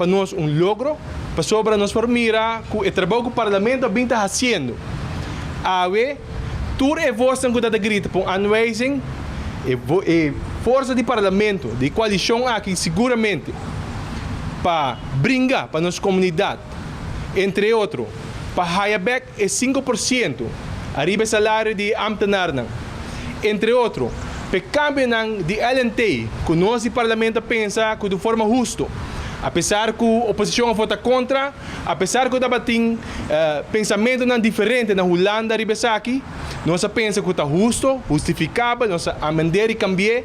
pa nos un logro, pasobra nos por mira ku e trabou ku parlamento a bin ta hasiendo. Awe, tur e vosnan ku ta grita pa un aanwijzing, e forsa di parlamento, di koalishon aki siguramente, pa bringa pa nos komunidat, entre otro, pa haya bek e 5% ariba salario di ambtenaarnan, entre otro, pa kambionan di LNT, ku nos di parlamento a pensa ku di forma husto, apesar ku oposishon a vota kontra, apesar ku tabatin pensamentonan diferente na Hulanda riba esaki, nos a pensa ku ta husto, hustifikabel, nos a amendá i kambia,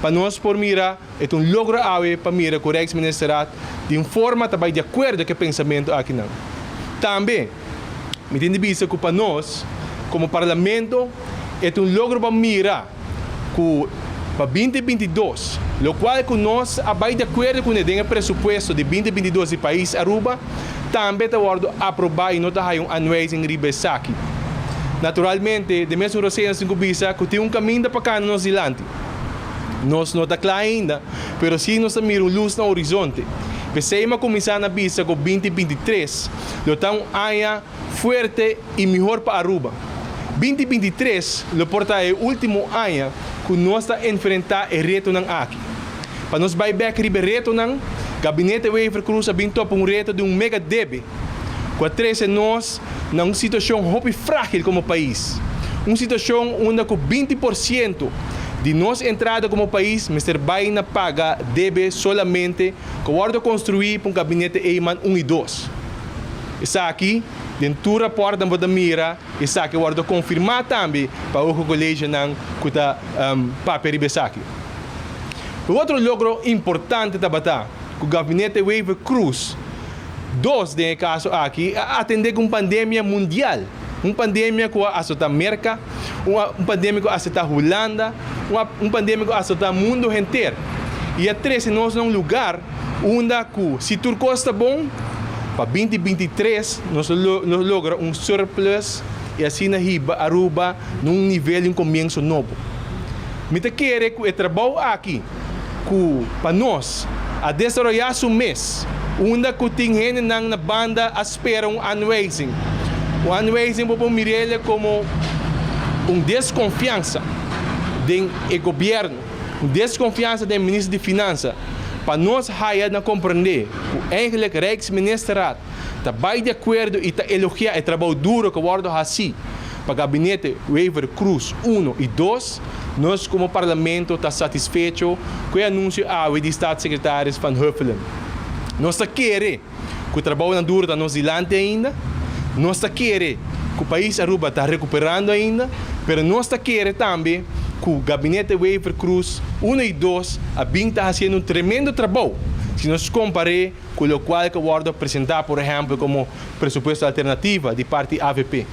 pa nos por mira, e un logro awe pa mira ku Rijksministerraad di un forma tambe di akuerdo ku e pensamentu akinan. Tambe, mi tin di bisa ku pa nos, komo parlamento, e un logro pa mira ku pa 2022, lokual ku nos a bai di akuerdo ku e presupuesto di 2022 di pais Aruba, tambe ta wòrdu aprobá i no ta un aanwijzing riba esaki. Naturalmente, di mesun rosea ku bisa ku tin un kaminda pa kana nos dilanti. Nos no ta kla ainda, pero si nos mira un lus na horizonte. P'esei m'a kuminsá na bisa ku 2023, lo ta un aña fuerte i mihó pa Aruba. 2023, lo por ta e último aña ku nos ta enfrentá e retonan aki. Pa nos bai bèk riba e retonan, gabinete Wever Croes a bin topa un reto di un mega debe, ku a trese nos na un situashon hopi frágil komo pais. Un situashon unda ku 20% di nos entrada komo pais mester bai na paga debe solamente ku a wòrdu konstruí pa un gabinete Eman 1 i 2. Esaki, den tur rapport bo ta mira, esaki a wòrdu konfirmá tambe pa e kolegionan ku ta papia riba esaki. Otro logro importante tabata ku gabinete Wever Croes 2, den e kaso aki, a atendé ku un pandemia mundial. Un pandemia ku a asotá Merka, un pandemia ku a asotá Hulanda, un pandemia ku a asotá mundu henter. I a trese nos na un lugá unda ku, si tur kos ta bon, pa 2023 nos logra un surplus i asina hiba Aruba na un nivel di un komienso nobo. Mi ta kere ku e trabou aki, ku pa nos a desaroyá su mes, unda ku tin hendenan na banda a spera un aanwijzing. Un aanwijzing por mir'é komo un deskonfiansa di gobièrnu, un deskonfiansa di minister di Finansa, pa nos haya na komprondé ku eigenlijk Rijksministerraad ta bai di akuerdo i ta elogiá e trabou duru ku a wòrdu hasí pa gabinete Wever Croes 1 i 2, nos komo parlamento ta satisfecho ku e anunsio awe di staatssecretaris Van Huffelen. Nos ta kere ku e trabou duru ta nos dilanti ainda, nos ta kere ku pais Aruba ta rekuperando ainda, pero nos ta kere tambe ku gabinete Wever Croes 1 i 2 a bin ta hasiendo un tremendo trabou. Si nos kompará ku lokual ku a wòrdu presentá, por ehèmpel, komo presupuesto alternativo di parti AVP.